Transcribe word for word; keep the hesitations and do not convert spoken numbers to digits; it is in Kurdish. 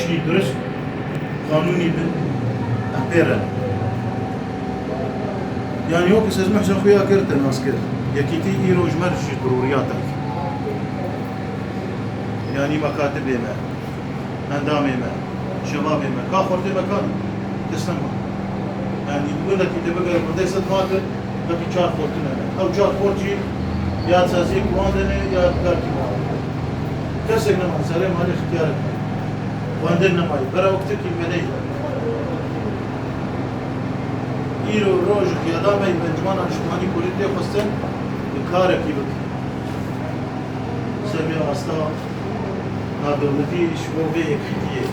Şî durist, qanûnî bin, em pê re ne. Yanî wekî ez mehsa xwe ya kir te nas kir. Yekîtî îro ji me re jî dirûriya te. Yanî mekatibê me, endamê me, şebabê me, ka xortê me kan kes nema. Yanî wekî te bigere bindê sed metre, wekî çar xortine ne. Ew çar xort jî ya saziyê kuwan de ne, ya karkî wan de ne. Kesek nema, serê malê ixtiyarek ne. Xwendin nemayî. Bera wektekî me neyê. Îro roj û qiyada me yî encûmena niştimanî polî tê xwestin bi karekî bikin. Ser vê asta navdewletî ji bo vê yekîtiyê.